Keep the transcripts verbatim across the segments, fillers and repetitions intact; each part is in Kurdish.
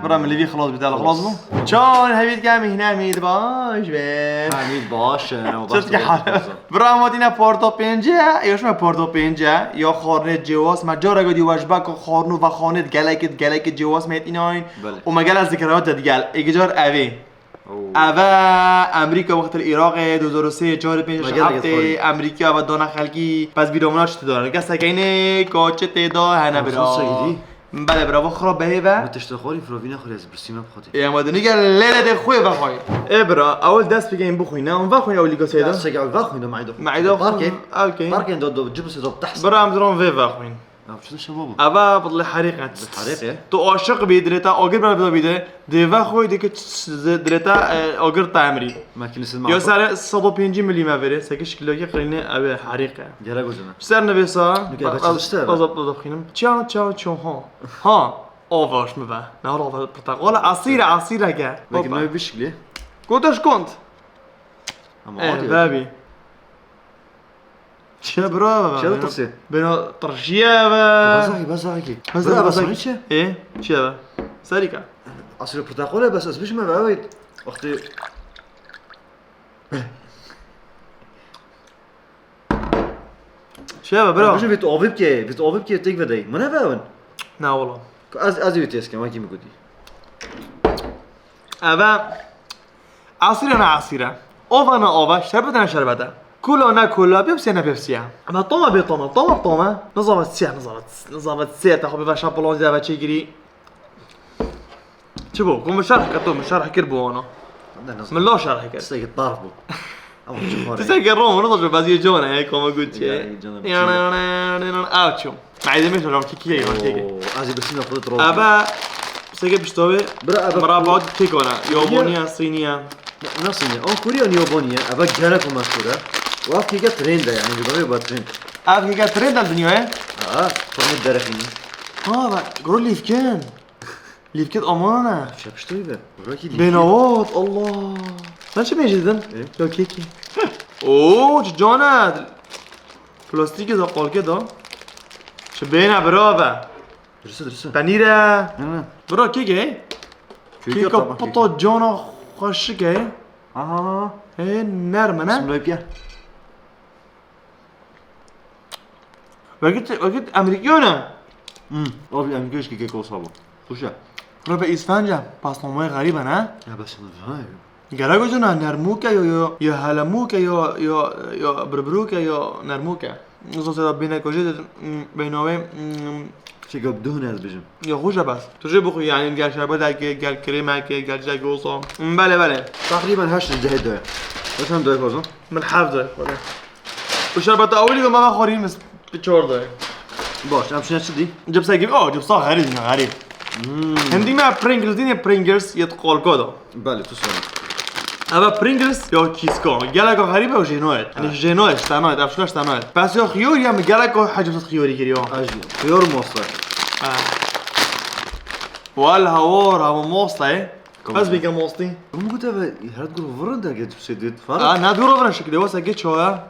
Bira min lêvî xilas bî, dela xilas bû. Çawan hevît ke mîhne mîd baş be. Hemîd baş e, ama baş Çirtke hal. Bira em hatîne parta pênce, ya şime parta pênce, ya xarnê cêwas, me cara godî wejbek xarnû ve xanê gelekê gelekê cêwas me yetînayn. Belê. Û me gel ez dikira te digel. Êgê car evê. Oo. Eve Amerîka wextil Iraqê, du hezar û sê, çar, pênc, Megerek heftê, xorî. Amerîka eve dana xelkî, pez bîra min a çi tê da. Kesek heyne, ka çi tê da, hene bira. Nasıl gidî? Belê bira, va xira behê ve. Min tişta xorî, firovîna xorî, ez birsî me bixwatî. Ê, ama dini gel lêle de xwê vexwayî. Ê bira, ewil dest bike em bixwîne, em vexwîne ewil lîkaseyê de. Dest çek, ewil vexwîne, meydê xwe. Meydê xwe, Parkê. Okey. Parkê do, do, cibisê do, tehs. Bira, em ziran vê vexwîn. Ya, çi şeva bû? Eva bidle herîqe. Herîqe? Tu aşiq bî, dilê te agir ber bida bîde. Dê ve xwe, dê ke ç-, ç-, dilê te, e, agir te emrî. Makîne siz Ya makul. Ser sed û pêncî milîme verê, seke şikilokê qirîne, ev e herîqe. Gerek o zaman. Ser nivêsa, Nuke ba-, be çalıştı ba-, eve. Bazap da xînim. Çiya, çiya, çiya, ha. Ha, avaş mi ve. Ne ora ve portakal, asîre, asîre ke. Belki Hoppa. Ne bir şikli. Gotaş kont. Ama Eh, o diyor. Babi. Çi bira ve? Çi tirsi? Bena tirşiye ve. Bazaki, bazaki. Bazaki, Bira, bazaki. Basmanı çi? E, çi ve? Sarika. Asıl portakal e, bes ez bişme ve evet. Vakti Çi ve bira? Bişme vit avip ke, vit avip ke tek ve dey. Mına ve evin. Na oğlum. Az, az vit eskem, vakî mi gudi. Eve Asîre ne asîre. Ova ne ova, şerbete ne şerbete. Kula ne kula, pepsiye ne pepsiye. Ama toma bê toma, toma toma. Nizavet siye, nizavet, nizavet siye, te xwe bibe şapolon zî eve çêkirî. Çi bû? Ku min şerh kir, tu min şerh kir bû ana. Ne, ne. Min lo şerh kir. Tiştekî tarif bû. Ama çi xware. Tiştekî rom, nizavet bazî cone, he, koma got çi. Ya, cone. Ew çû. Meydê min şeram ki kiyê, man kiyê. Oo, ez ê birsîna xwe diroz. Eve seke piştavê Bira, eve mirabat kekana. Yabaniye, sîniye. Nasıl ya? O Koriya yabaniye. Eve gerek o meşhur e. Ve keke trend e yani. Bir bak trend. Ev keke trend e dinyayê? Ha, formu derexini. Ha, bak, gro lifken. Lifket aman e. Şepiştayî be. Burakî lifket. Bênawat, Allah. Sen çi bêjî didin? E? Ya kekî. Oo, çi can e. Plastîkê de, qalkê de. Çi bêne bira ve. Dirisi, dirisi. Penîr e. Ne, ne. Bira kekê. Kekê Kekê tamam, pita kekê. Cana xweşik e. Aha. Hê nerm e, ne? Bismillah, gel. Wekî, wekî Amerîkî ne? Hmm. Abi Amerîkî eşkî kek olsa bu. Tuşa. Rebe îsfence, pasnamayê xerîb e, ne? Ya bes ne vay. Gerek o cina nermûke yo, yo, yo helemûke yo, yo, yo birbirûke yo nermûke. Nizam se da bîne kojê de, hmm, beynavê, hmm. Çi gap duhun ez bijim. Ya xweş e bes. Tu jê bixwe yani gel şerbeteke, gel krêmeke, gel çek olsa. Hmm, belê, belê. Teqrîben heşt ji dehê doye. Çend doye kozum? Min heft doye xwede. Û şerbeta ewilî ku me vexwarî min bi çar doye. Baş, em şine çi dî? Cipsa gibi, oh, cipsa xerîb ne, xerîb. Hmm. Hem dî me Pringles dî ne, Pringles yê qalka da. Belê, tu sor. Eve Pringles ya kîska. Geleka xerîb e û jê nayet. Yani jê nayet, ji te nayet, ev şuna ji te nayet. Pes ya xiyar ya min geleka hecib sed xiyorî kiriya. Ez jî. Xiyar û mosta. Ha. Wal hawar, hava mosta, e? Bes bike mostî. Min got eve her gur virin derge tu sê dit. Fark. Ha, ne dûr virin şekilê, wasa ge çaya.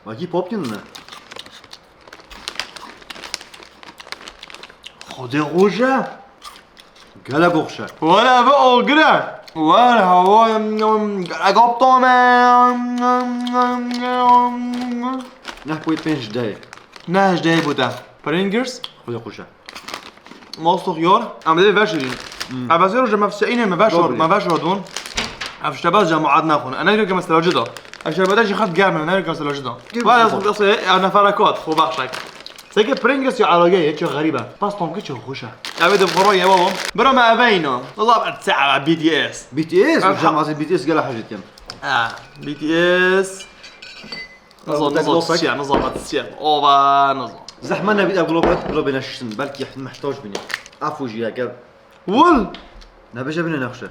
Wekî popkin ne? Xwedê xweş e. Gelek xweş e. Wala ve agir e. Wala hava gelek aptal me. Neh point pênc ji dehê. Neh ji dehê bû te. Pringles. Xwedê xweş e. Mosto xiyar, em dê veşirîn. Hmm. Ev ez ê roje me fişeînê me veşor, Doğru. Me veşor dûn. Ev ştebaz cemaat naxwin. Ene ke mesela cida. Ev şerbete jî xet germ e, ne ke mesela cida. Gel Vay bakalım. Nasıl, ya nefere kat, xo baxşek. Seke Pringles ya arage ye, çok garibe. Pas tom ki çok hoş ha. Ev de voro ye baba. Bro me eve ino. Allah be se eve B T S. B T S, Aha. Cemaat B T S gel hacet kem. Ha, B T S. Nizam, Ew, nizam, tek çiya, nizam, çiya. Ova, nizam. Zehmet nebît ev globet, globê neşiştin. Belkî mehtac bîne. Efu jî eger Wul. Nebêje bîne nexşe.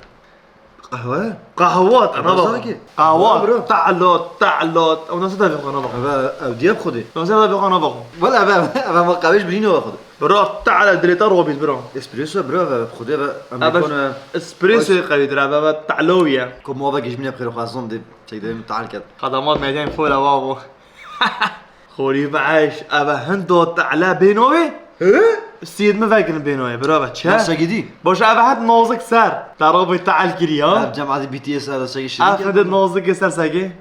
Qehwe? Qehwat, ana Qehwat bak. Ki? Qehwat. Bro. Ta'lat, ta'lat. Ew nasıl da bir xana bak. Eve, ev diye xudi. Nasıl da bir xana bak. Wala eve, eve ma qehwê ji birîne ve xudi. Bro, ta'la dilê te robît, bro. Espresso, bro, eve xudi ve Eve Amerikan ve espresso qevî dir, eve, eve ta'lowiye. Ku ma ve gijmîne bixêr xwazon de. Çek de min tal ket. Qadamat medyan fola wavo. Xorî beş, eve hindo te'le bêno wê? He? Sîd mi vekin bênoyê, bira ve çi? Ya segî dî. Baş ev het nozik ser. Te rabê te el kiriya. Ev cem adî B T S er segî şirin. Ev hede nozik ser segî.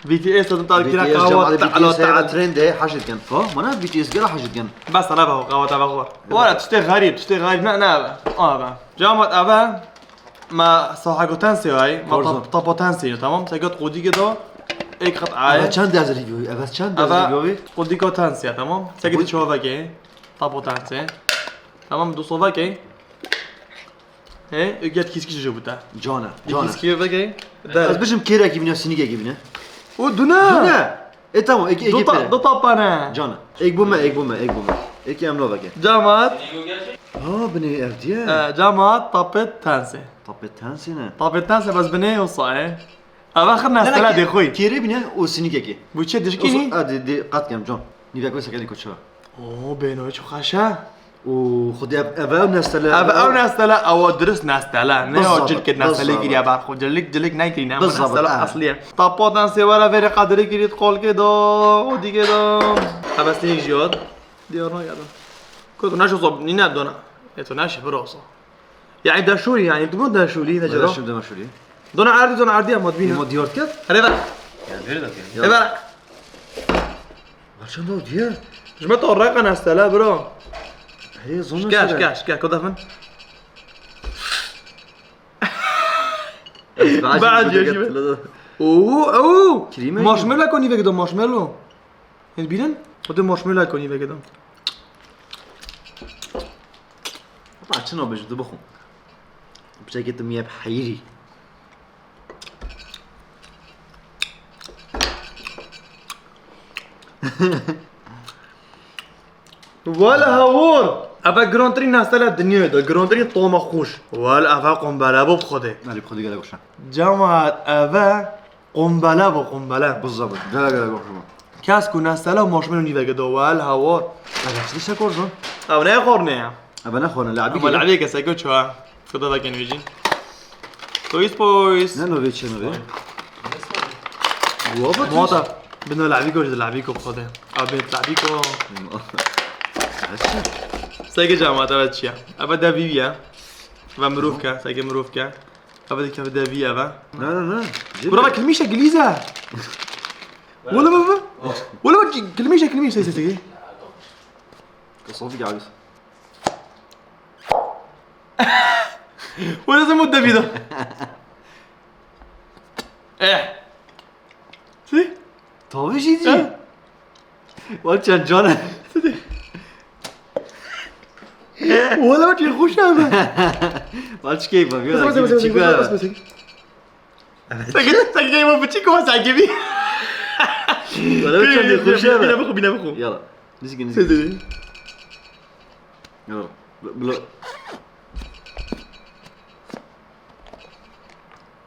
B T S de tal kira B T S cem qahwa adî B T S ta'ala ta'ala. Trend e, haşit ken. Ko? Mana B T S gela haşit ken. Bes ana be qahwa ta be xor. Wala tiştê xerîb, tiştê xerîb ne ne be. Aa be. Camat eve. Ma saha gotensiya ay, ma Forza. Tap-, tapotensiya, tamam? Segot qudî ke do, ek qat ay. Eve çend derece giyovi? Eve çend derece giyovi? Qudî gotensiya, tamam? Segot çova ke, tapotensiya. Tamam, du sova ke. He, eget kiski çocuğu buta. Cana, cana. Kiski ve ke. Ez bijim kêrekî bîne, sinîkekî bîne. O dune. Dune. E tamam, ek, ek. Du ta-, du tapane. Cana. Ek bu me, ek bu me, ek bu me. Ek em lo veke. Camat. Ha, binê ev diye. E, camat, tapet, tense. Tapet tense ne? Tapet tense, bes binê o saye. Ava xir nestela de xoy. Kêrê bîne o sinîkekê. Bu çi dişkînî? O sa-, a, de, de, qat kem can. Nîvek wê sekelî koça. Oo, bêno çi xweş e. Û xwedî ev, ev, ev nestele. Ev, ev nestele, ew dirist nestele. Ne o cilkê nestele kiriye ber xwe. Cilik, cilik nekirîne. Ev nestele eslî ye. Tapodan sêwara verê qadrê kirît qolkê do, o dîkê do. Ev eslî jiyot. Diyar nagerdin. Ko tu naşo sob, nîne dona. E tu naşe biro so. Yani daşûrî yani, tu daşûrî ne cero. Daşûrî, daşûrî. Dona erdî, dona erdî ama dibîne. Ma diyar ket? Hele ver. Ya, ver de. Hele ver. Ver çend o diye? Ji me to reqa nestele, bro. Hey, zona. Şke, şke, şke, kodafin. Baad yaşi. Oo, oo. Kirîme. Marshmallow konî vekdo marshmallow. Hên bînin? O de marshmallow konî vekdo. Ama çi nabêjim, tu bixwe. Piçekê tu miye bi heyirî. Wele hawor! Eve girantirîn nestele dinyayê de, girantirîn toma xweş. Wele eve qombele bo bi Xwedê. Erê bi Xwedê gelek xweş e. Cemaat eve Qumbele bu, qumbele. Bizzabit. Gelek gelek hoş bû. Kes ku nestele û marshmallow nîveke do, wel, hawar. Ev çi dişe korzon? Ev ne xorne ya? Ev ne xorne, labî. Ama labî ke seko çuwa. Fıda da kenojin. Toys boys. Ne nove çe nove? Waba. Mata. Bino labî ko, labî ko xode. Abi labî ko. Sege camata ve çiya. Ava da viviya. Ve mirov ke, sege mirov ke. Eve dikeve devî eve. Ne, ne, ne. Bura bak, kilmişe gilize. Wala bak, bak. Wala bak, kilmişe, kilmişe, sesi. Sesi geldi. Wala sen bu devî de. Eh. Si? Tabii şey değil. Wal çend can e. Wala çi xweş e be. Wal çi keyf e. Bas, bas, bas, bas, bas, bas. Sakın, sakın keyf e, bu çi kova sanki bir. Wala çend xweş e be. Bine bixwe, bine bixwe. Yala. Nizgin, nizgin. Yala. Blo.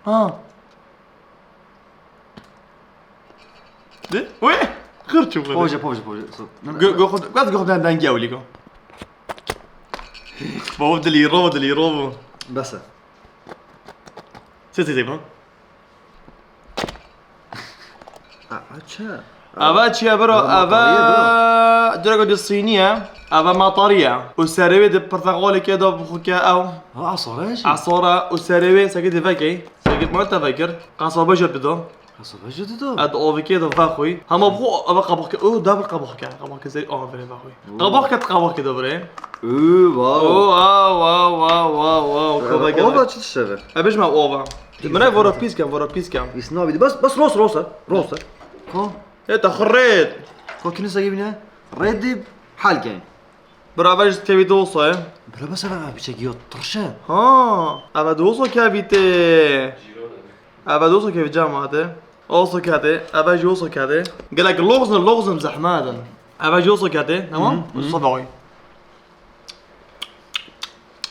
Ha. De? Wê? Xir çû xwe. Poje, poje, poje. Go, go xwe, go xwe den, dengê ewlî go. Bo dilî ro, dilî ro bû. Bes e. Sê, sê, sê, bû. A, a, çi? Ava çi ye biro? Ava matariye biro. Ava direko di sînî ye. Ava matariye. Û serê wê di pirteqalê ke da bixwe ke ew. Ha, asore jî. Asore û serê wê seke di vekey. Seke mal te vekir. Qasaba jî dido. Qasaba jî dido. Ed ovikê de vexwî. Hema bixwe ava qabak ke. O, da bir qabak ke. Qabak ke serî aferin vexwî. Oo. Qabak ke, qabak ke de bire. Oo, wow. Oo, wow, wow, wow, wow, wow. Ova çi dişeve? E, bijme ova. Min vora pîs kem, vora pîs kem. Îsna bî. Bas, bas, ros, ros e. Ros e. Ko? E, te xirêt. Ko kinî sege bîne? Rêdî hal keyn. Bira, eve ji tevî dosa ye. Bira, bas eve, eve piçekî yo tirş e. Ha, eve dosa kevî tê. Eve dosa kevî cemate. Osa kete, eve jî osa kete. Gelek loxzin, loxzin zehmet in. Eve jî osa kete, tamam? Hı hı. Usta da oy.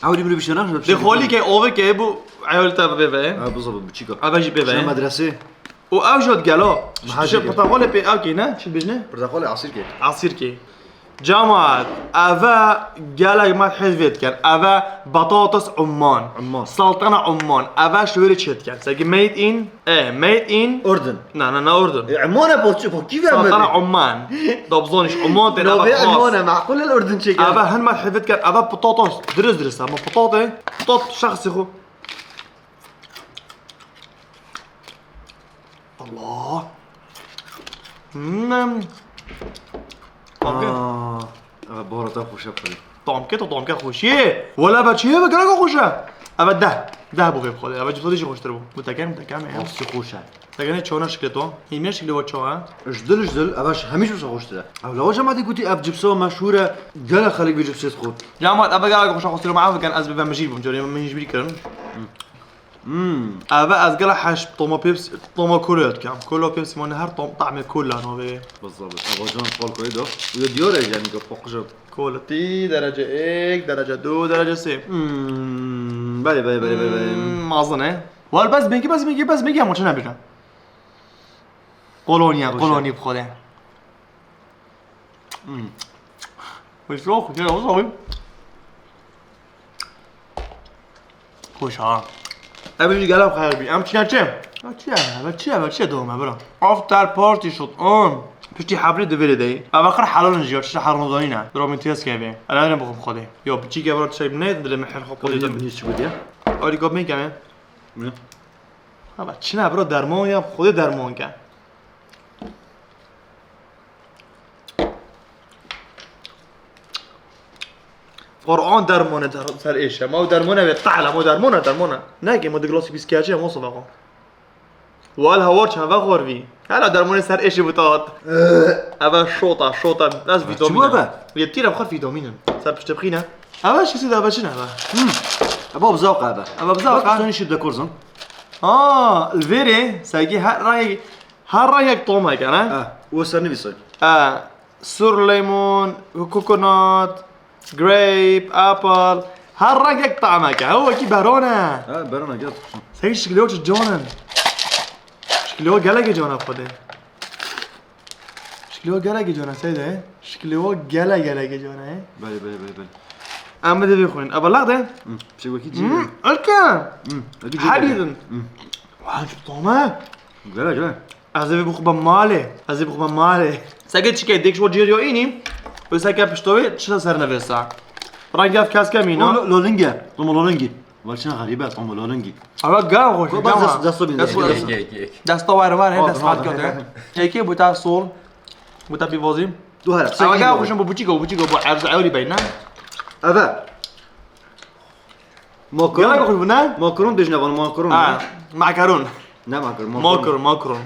Ew dî mirî bişêne, Dê xolî ke, ove ke, bu eyal te bê ve. Ha, bu zabit, bu çîka. Eve jî bê ve. Şe medrese. O ev jî gelo. Şe portaxalê pê ew ke ne? Çi bijne? Portaxalê asîr ke. Asîr ke. Cemaat, eve gelek me hez vê dikin. Eve batates Umman. Umman. Saltana Umman. Eve şûrê çê dikin. Seki made in, e, made in. Urdun. Na, na, na Urdun. E, Umman e, po çi, po kî ve Saltana Umman. Dobzoniş Umman tê. Navê Umman e, maqul el Urdun çêke. Eve hin me hez vê dikin. Eve patates. Diriz diriz ama patate. Patat şahsi xo. Allah. Hmm. Abi. Aa, evet, baharata xweş e xwedî. Tamke to tamke xweşiyê. Wala be çi be, gelek xweş e. Evet, deh. Deh bû vê xwedî. Evet, cipsa jî xweştir bû. Bu tekem, tekem ya. Nasıl xweş e. Tekem çona şikli to. Hîmê şikli wa ço ha. Ji dil, ji dil, evet, hemî cipsa xweştir e. Ev lawa cemaatî gotî ev cipsa meşhur e. Gelek xelk vê cipsê dixwin. Cemaat, eve gelek xweş e, xweştir, maaf bikin, ez bibem jî bûm. Corê min jî bîr kirin. Hmm. Eve ez gela heş toma Pepsi, toma Cola dikem. Cola Pepsi mane her tom, tamê Cola navê. Bizzabit. Eva can pal koyê da. Uyo diyar e yani, gel pakıca. Quality derece ek, derece du, derece sê. Hmm. Belê, belê, belê, belê, belê. Hmm, mazin e. Wal bes bengî, bes bengî, bes bengî ama çi nebêjim. Kolonya, kolonya bi xwe de. Hmm. Wis yok, ya o zaman. Hoş ha. Ev jî gelek xeyr bî. Em çiya çi? Ya çi ya? Ev çi ya? Ev çi ya dome bira? After party shot. Hmm. Piştî hevrê di vêrê de. Ev axir helal in jî ya. Çi heron zanîne. Bira min test keve. Ela ne bixum xwedê. Ya biçî ke bira tişek ne dilê min her xwe Xwedê xwedê. Binî çi gotî ya? Arî gap mekene. Ne? Hala çi ne bira derman ya. Xwedê derman ke. Quran dermane der-, ser êşe. Ma o dermane ve tahla, ma dermane, dermane. Ne ki ma di glasî bîst kêçe, ma sofa xo. Wal hawar çava xor vî. Hala dermane ser êşe bu tat. Eve şota, şota. Ez vitamin. Çi bu eve? Yê tîra xor vitamin in. Ser pişte bixîne. Eve şi sida eve çi ne eve? Hmm. Eve bizawqa eve. Eve bizawqa. Bak, sen işi de korzun. Ha, li vêrê, sergi her rengek, her rengek tomek e, ne? Ha, o ser nivîsay. Ha, sur lemon, coconut, grape, apple, her rengek tamek e. Hew wekî beran e. Ha, beran e, gel. Sergi şikilê çi can in. Şikilê gelekê can e xwedê. Şikilê gelekê can e, seyde. Şikilê gele gelekê can e. Belê, belê, belê, belê. Em de bixwin. Aba lak de. Hmm, şey wekî cî. Hmm, elke. Hmm, elke cî. Her yerin. Hmm. Vay, çok tome. Gele, gele. Ez ê bixwe be malê. Ez ê bixwe be malê. Seke çike dek şo cêr yo înî. Ve seke pişto wê çi ser nevêsa. Rengef kes kemî, no? Lo-, lolinge. Toma lolingi. Wal çi xerîbe, toma lolingi. Ama gel hoş. Bak, dest, dest bin. Dest bin. Yek, yek, yek. Desta var var, he, dest hat kötü. Eke bu ta sol. Bu ta bir vozim. Du her. Ama gel hoşum bu buçiko, buçiko bu erz euri beyna. Evet. Makaron. Gel hoş bu ne? Makaron bejne bana makaron. Ha, makaron. Ne makaron? Makaron. Makaron, makaron.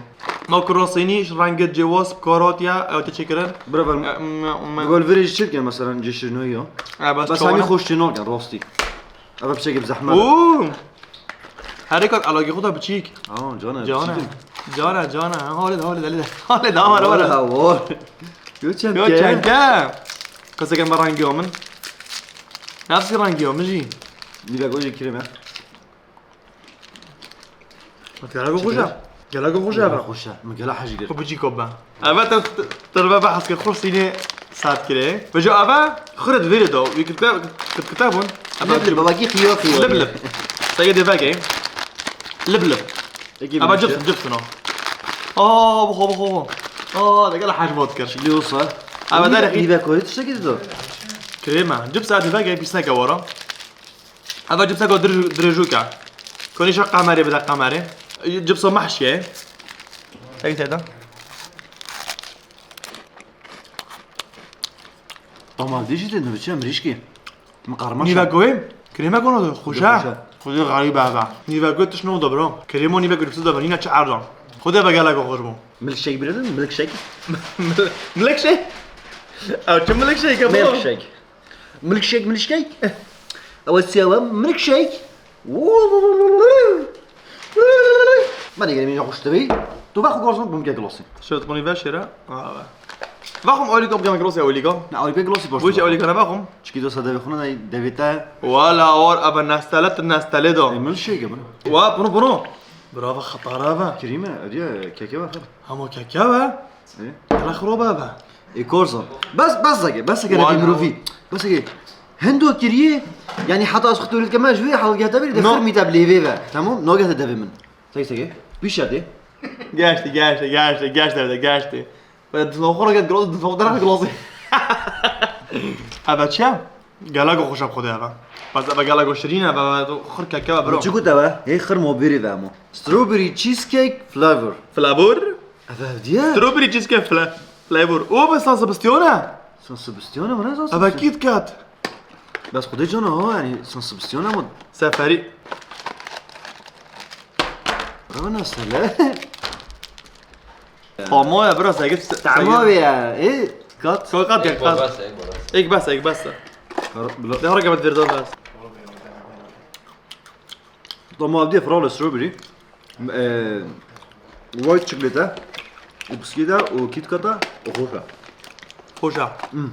Makaron sînî, rengê cêwas, karot ya, ew te çekirin. Bira ver. E, m-, m-, Gol veri çirkin mesela cişirnoyu. Ha, bas Bas çawana. Hemi hoş çinol ya rosti. Eve bir şey zahmet. Oo. Her kat alagi xo da biçîk. Aa, cana, Cana. Biçîk. Cana, cana. Hale de, hale de, hale de. Hale de, hale de, hale de. Hale de, hale. Yo çenke. Yo çenke. Kasa ke me rengi omin. Nasıl rengi omin jî? Nîve gojê kireme. Gelek xweş e. Gelek xweş e. Gelek xweş e. Min gelek hejî kir. Xwe bicî kop be. Eve te, te, te ve behs kir, xwe sînê sert kirê. Vejo eve xire di vêrê de. Wî kit-, kit-, kitebûn. Lib lib, baba, kî xiyo xiyo. Lib lib. Sege de vege. Lib lib. Eve cips, cips no. Aa, bu xwe, bu xwe, bu. Aa, de gelek hej bot kir. Şikli olsa. Eve derek. Nîve koydu, tiştekî dido. Krema. Cips eve vege, pîsneke wara. Eva cipseko dirêj-, dirêjûk e. Konî şa kamerê bide kamerê. Cipso mehşiyê. Tek têda. Ama dişi de ne biçim rişki. Mi karmaşa. Nîveko wê? Krêmeko no, xweş e. Xweş e. Xwedê xerîb e eva. Nîveko tiş no da bro. Krêmo nîveko cipso da bro. Yine çi erdan. Xwedê ve geleko xweş bû. Milkshake bilelim, milkshake. Milkshake? Ew çi milkshake e bro? Milkshake. Milkshake, milkshake. Ew siyawa milkshake. Mane gelê min xweş dibî. Tu vaxu gorzon bûm ke glossy. Şöyle bunu ver şere. Aa, ver. Vaxum olika bugün glossy olika. Ne olika glossy boş. Bu şey olika ne vaxum? Çiki dosa devê xuna da devê te. Wala or aba nastele tu nastele do. E, milkshake bro. Wa bunu bunu. Bravo xatara va. Kirîme, ediye keke va. Hamo keke va. E? Yala xroba va. Ê korza. Bes, bes zege, bes zege Wan- mirovî. Bes zege. Hendo kiriye, yani heta ez xwe tolî dikeme, ji vê halgehte berî de No. xirmî te bi lêvê ve. Tamam? Nagehte devê min. Sege, sege. Wî şerdê. Geçti, geçti, geçti, geçti evde, geçti. Ve dinoxora get glos, dinoxora get glos. Eve çi ya? Gelek xweş e xwedê eve. Bes eve gelek şirîn e, eve xir keke ve bro. Çi got eve? Hey xir mo bêrî ve mo. Strawberry cheesecake flavor. Flavor? Eve ev diye? Strawberry cheesecake fla-, flavor. O be San Sebastian e? San Sebastian e, bu ne San Eve Sebastian? Kit Kat. Bes xwedê cana ha, yani San Sebastian e ama. Seferî. Eve ne sele? Tamam ya, biraz egit. Tamam ya. E, kat. Kat, kat, Ek kat. Babası, ek babası. Ek bas, ek bas. Kar-, bila- De hareket ver daha bas. Tamam, diye frale strawberry. E, white chocolate. O bisküvide, o Kit Kat'a, o hoşa. Hoşa. Hmm.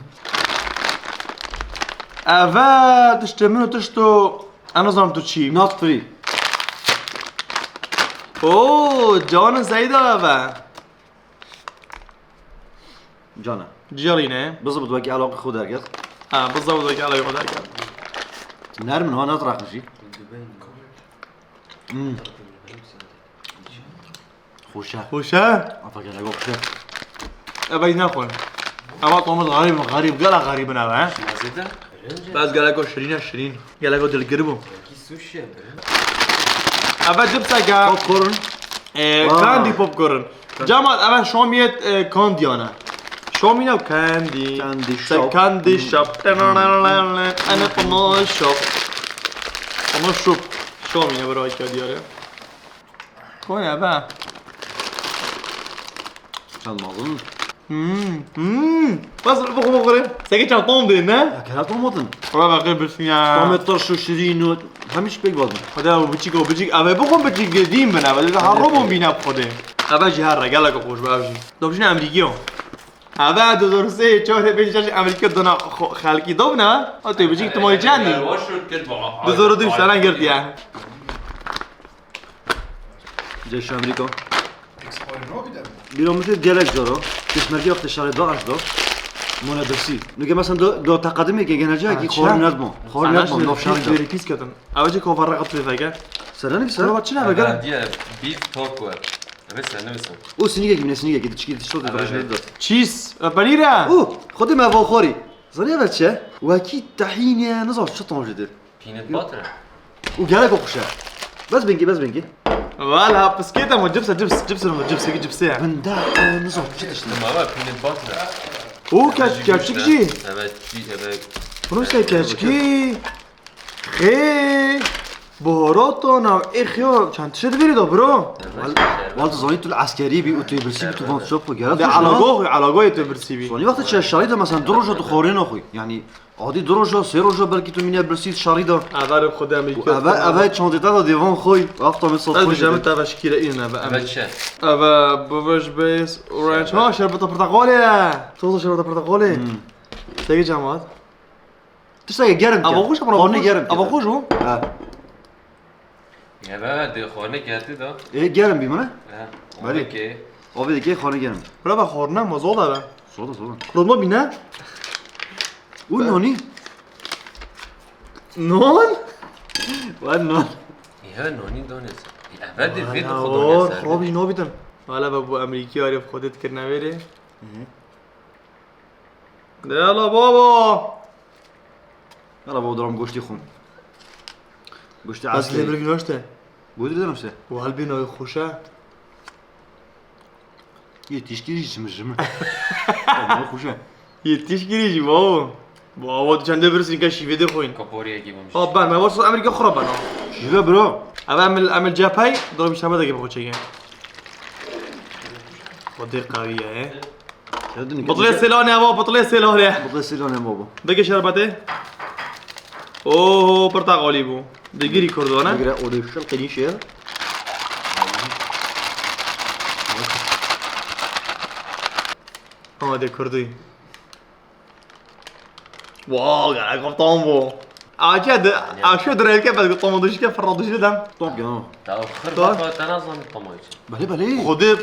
Eve tiştê min û tişto, ez nizanim tu çi. Not free. Oo, canê Seyda eve. Cana. Ciyarî ne? Bizibit wekî elaqî xwe derket. Ha, bizibit wekî elaqî xwe derket. Nermin ha, ne tarafı jî? Hmm. Xweş e. Xweş e? Aferin, gelek xweş e. Eve yine xwe. Eve tomuz garîb, garîb, gela garîbin eve, he? Mazide. Bes geleko şirîn e, şirîn. Geleko dilgir bû. Belki sushi ye be. Eve cipseke. Popcorn. E, Aa. Candy popcorn. Cemat, eve Şamiyet, e, Candy ana. Şamî ne Candy. Candy Sen shop. Candy Hmm. Shop. Ene Pamela Shop. Ama shop. Şamî ne bera ki diyare. Konya be. Çend mazlum. Hmm, hmm. Bas bu bu bu. Seke çan tom de ne? Ya kera tom odun. Ora bak bir ya. Tom et turşu şirin o. Hem hiç pek bazım. Hadi abi biçik o biçik. Abi bu kon biçik dediğim ben abi. Daha robon bina bu kodu. Abi cihar gel ko koş abi. Dopşin Amerikiyo. Abi du zor se çore bin çaş Amerikiyo dona xelki dobna. O te biçik tu mori çandi. Du zor du sana girdi ya. Ceyş Amerîka. Bîra min tê gelek caro. Pêşmergê wextê şerê DAIŞ da. Mone birsî. Nuke mesela do, do teqedimê ke genelce Ha, ki çi? Xorî nedma. Xorî nedma, navşarî da. Bêrî pîs ketin. Ew jî kova reqet pê veke. Sen ne nivîse? Kova çi ne veke? Diye bir tok var. Evet sen ne misin? O sinîgekî bine sinîgekî diçikî dişto de rejne da. Cheese, e, penîr e. O, xwedê me va xorî. Zanî ev çi? Wekî tehîn e, nizam çi tam jê dir. Peanut butter. Û gelek xweş e. Bes bingî, bes bingî. Wala piskêt e, ma cips e, cips, cips e, ma cips e, cips e. Binde, e, nizam çi tişt. Ama peanut butter. Û keç-, keçik jî. Evet, çi, evet. Bunu se keçkî. Xê. Buharato nav, ê xiyo, çend tişt veri da, bro. Wal, wal tu zanî tu li eskerî bî û tu yê birsî bî, tu van şop xwe gere. De alago xwe, alago yê tu birsî bî. Zanî wextê çi şerî de mesela du roja tu xorê naxwî. Yani Adî du roja, sê roja belkî tu mîne birsî şerî de. Eve rib xwe de Amerîka. Eve, eve çandê te de dêvan xwe. Hafta min sat xwe. Ez dibêjim te eve şikîre îne eve. Eve çi? Eve Bush Base Orange. Ha, şerbeta porteqalê. Toza şerbeta porteqalê. Hmm. Sege cemat. Tişteke germ. Ava xweş, ava xweş. Ava xweş o. Ha. Eve, eve, de xorne gertî da. Ê, germ bî min, e? He. Belê. Okey. Avê dike xorne germ. Bira be xorne ma zor e be. Zor e, zor e. Kurutma bîne. Û nonî? Non? Wer non. Eve nonî donis. Eve de vê Wala dixwe or, donis. Xorabî nabîtin. Wala be bu Amerîkî arê xwe dê dikirine vêrê. Hı hı. De yala baba. Yala baba, duram goştî xwin. Goştî Ez askeri. Lê bir gün işte. Bu dirden işte. Bu halbî noy xuşa. Yê tişkî jî çimir jimir. Ama xuşa. Yê tişkî jî baba. Bu ava çende bir sinke şîvê de koyun. Kaporiye gibi olmuş. Ha ben, ben varsa Amerika xura ben. Şîve bro. Ava emil, emil cephey, durum işte de gibi koçege. O de kaviye, he. Bitlê sêlanê ava, bitlê sêlanê. Bitlê sêlanê baba. Dike şerbetê. Oho, porteqalî bû. Digirî kurdo, ne? Digire, o de şil qenî şêr. Ama de kurdî. Wow, gelek tam bû. Aşe de, aşe de revke bes tam duşke ferra duşke dem. Top ya. Ta xir baka te nazan tamam için. Belê, belê. Xwedê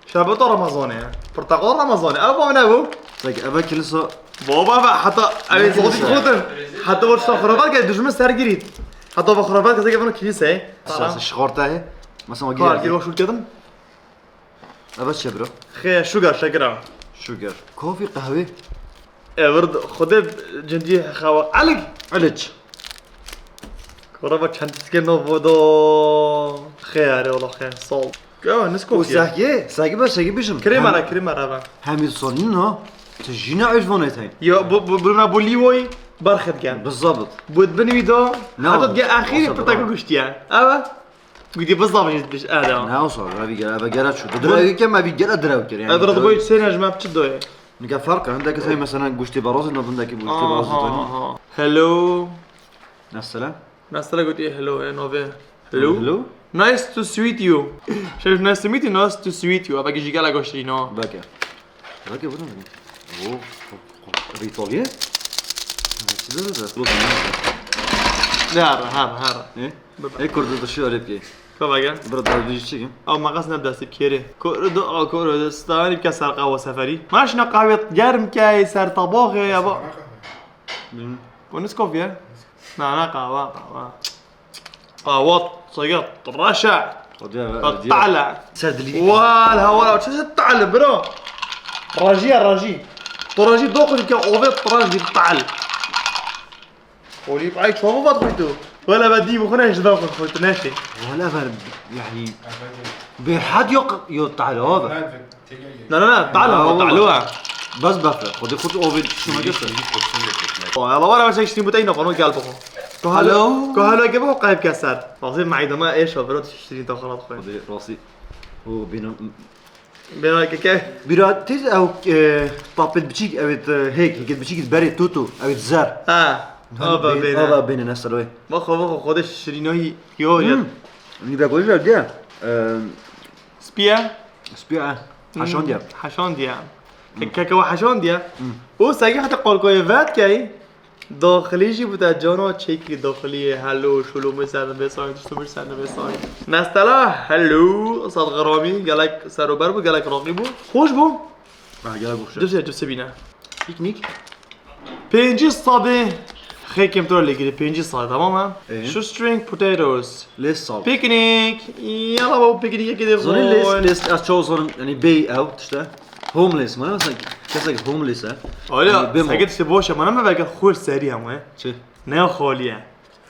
şerbeta Ramazanê ye. Porteqal Ramazanê. Ev bavê ne bû? Sek eve kilisa. Baba be, heta ev Ne zodî kilise? Xotin. Heta o tişta xurabat ke dijmin ser girît. Heta va xurabat ke zeke vano kilise. Sa se şixorta he. Mesela Kar girît. Gir o şûr kedim. Eve çi bro? Xê, şugar, şekera. Şugar. Kofî, qehwî. Evir xwedê cindî xewa. Elig. Elig. Kora va çend tikê no vodo. Xê are ola xê. Sol. Ya, nisko. O sehkê, sehkê be, sehkê bijim. Krema ra, krema ra va. Hem insanî no. Tu jîna ejvanê tey. Ya, bu, bu, bu, bu liwoy barxet gen. Bizabit. Bu bin wî da. Ne Hata oldu? Ge axîrî Olsa pita bra. Ku guştiye. Eve. Gudi bizabit diş ada. Ne olsa, eve gel, eve gel şu. Direk ki me bir gel direk kir yani. Eve bu sene jma çi doye. Nika fark, hindek şey mesela guşti baroz, ne hindek guşti baroz. Aha, aha. Hello. Mesela? Mesela goti hello, e, nove. Hello? Hello? Nice to sweet you. Şey, nice to meet you, nice to sweet you. Ava gijî gela goştî, no. Beke. Beke, bu ne? Oo, bu, bu, bu İtalya? Ne, çi de de? Bu ne? Her, her, her. E? Bebe. E, kurdu da şu öyle bir. Kava gel. Burada bir şey. Ama makas ne desti kere. Kurdu, a, kurdu, stani bir keser kahve seferi. Maşna kahve germ ke ser tabağı ya bu. Bilmiyorum. Bu ne kofi ya? Na, na, qahwa, qahwa. Qahwa, sege, reşe. Hadi ya, Qahwa hadi ya. Tala. Ser dilî. Wal, hawala, çi se tala, bro? Rajiya, raji. Tu raji doxil ke ove raji tal. Olî, ay, çavu vat xuytu. Wala, ben dî bu xune, ji ben xuytu, neşe. Wala, ben, yani, berhad yok, yok, tala, abi. Na, na, na, tala, tala. Bas bak, xudi xudi o bir şuna götür. O, ya, la, var, var, sen işte bu teyna, bana gel bakalım. Hello. Hello, gibi o kayıp keser. Lazım, maydama, eş, o, bro, tiştirin, taharat koy. Xudi, rasi. O, benim. Bena ke ke. Bira, tiz, ew, e, papet biçik, evet, e, hek, hek biçik, bere tutu, evet, zer. Ha. Ava bene. Ava bene, nasıl o? Bak, bak, xudi şirinoyi, yo, ya. Ni be goji diye. Spiye. Spiye. Haşan diye. Haşan diye. Keke ve haşan diye. O sagi hatta kolkoye vet key. Daxilî jî bûte cana çêkî daxilî yê hello, şulumê ser nivêsayî, tiştumê ser nivêsayî. Nestela hello, Sad Xeramî, gelek serober bû, gelek raqî bû. Xweş bû. Ha, gelek xweş. Cipsê, cipsê bîne. Piknik. Pêncî sadê xêkêm tu ra lê girê, pêncî sadê, tamam e? Ee? Shoestring potatoes. Lê sal. Piknik. Yala babo, piknik yekê dê. Zonî lê, lê, ez çawa zonim, yani bey ew, işte. Homeless, mana mesela kesek homeless e. Öyle, yani, bemo. Seket işte boş ama ne belki xur seri ama. Çi? Ne xaliye ya.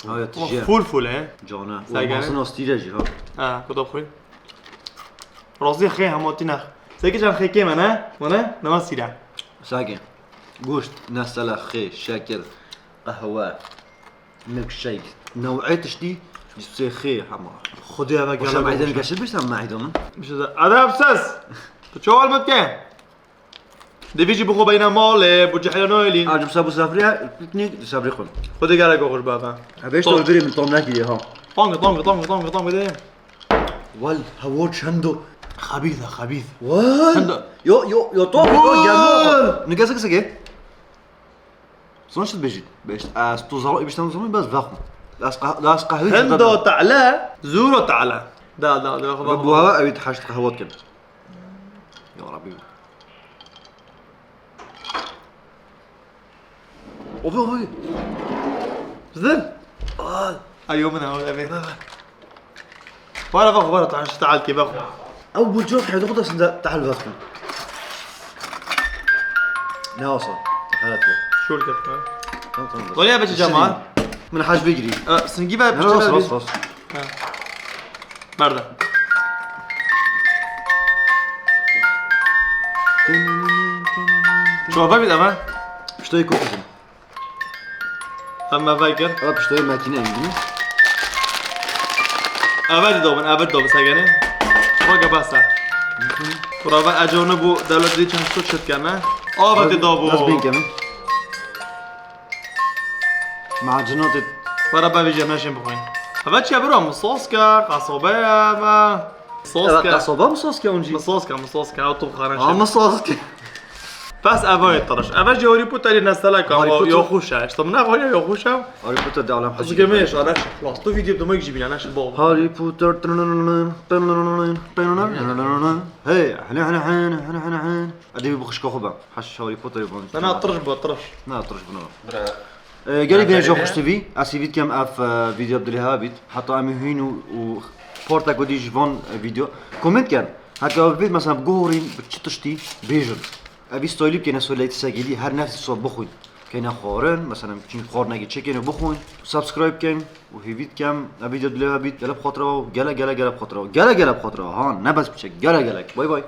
Ha, ya, tije. Full full e. Cana. Seket. Olmasın o stile jî ha. Ha, kuda xur. Razı xê hema tine. Seket can xê keme ne? Mana? Nama sile. Seket. Goşt, nesele, xê, şekir, qehwe. Milkshake. New'ê tiştî, ji sêxê hema. Xwedê eve gelek. Meydem geçir bir sen meydem. Bir şey de. Edepsiz. Tu çaval mı ke? Divî jî bixwe beyne malê, bu cehre noylî. Acım sabu safriye, piknik, safri xwe. Xwedê gelek oxir baba. Hevêş to biri min tom nekiriye ha. Tong, tong, tong, tong, tong, de. Wal, havo çendo. Xebîth e, xebîth. Wal. Çendo. Yo, yo, yo, to, yo, gelmo. Nike sıkı sıkı. Sonuçta bejît. Beş, ez tu zaro, biştan zaro, bes vexm. Ez qah-, ez qahve Hendo tala, zuro tala. Da, da, da, xwe. Bu hava ew haşt qahvat kin. Ya Rabbi. Ovi, ovi. Zil. Al. Ayo, min ew, evet. Ver, ver. Wara, ver, wara, تعال، تعال كي، ver. Ew bu cor heyde xwe da sinde tahal ver xwe. Ne olsa? Tahal et. Şol ket, ha. Tamam, tamam. Wala ya, beçi Cemal. Min hac bigri. E, singi ver, ha, piştine olsun, ver. Olsun, olsun. Ha. Berda. Çorba bir de ben. Piştayı kokuzum. Em me vekir. Ev piştayê makîne îngilîz. Eve dî dobin, eve dî dobin segene. Roge basa. Kura ve econe bu devlet dî çend şut şut kene. Ava dî dobu. Dest bin keme. Macina dî. Wara bevî cem neşin bixwin. Eve çiye bira, misoske, qasobe eve. Misoske. Eve qasobe misoske oncî. Misoske, misoske, ew tu xaran. Ha, misoske. Bes eva yê tiriş. Eva jî Harry Potterê nestelek e. Harry Yo- Potter. Yoxuş e. Ji te min nexwariya yoxuş e. Harry Potter de alem Ez hezî. gemê şa neş. Las tu video demek jî bîne neş bo. Harry Potter. Hey, hene hene hene hene hene hene. Hadi bir bakışka xwe ben. Haş Harry Potter ban. Na na tiriş bo tiriş. Na tiriş buna. Bira. Ee, Gelek bine Aferin çok ya. hoş TV. Ez hîvî dikem ev e, video bi dilê ha bît. Heta em hîn û û partek wê dî ji van e, video. Comment ken. Heke ev bît mesela bi guhorîn bi çi tiştî bêjin. Ev stoylî bikene so leyt segîdî her nefs so bixwin. Kene xwarin, mesela çin xwarinekî çekin û bixwin. Subscribe ken û hîvî dikem. Ev video dilê ha bît. Gele bi xatir û gele gele gele bi xatir û gele gele bi xatir û ha ne bes biçek gele gele. Bay bay.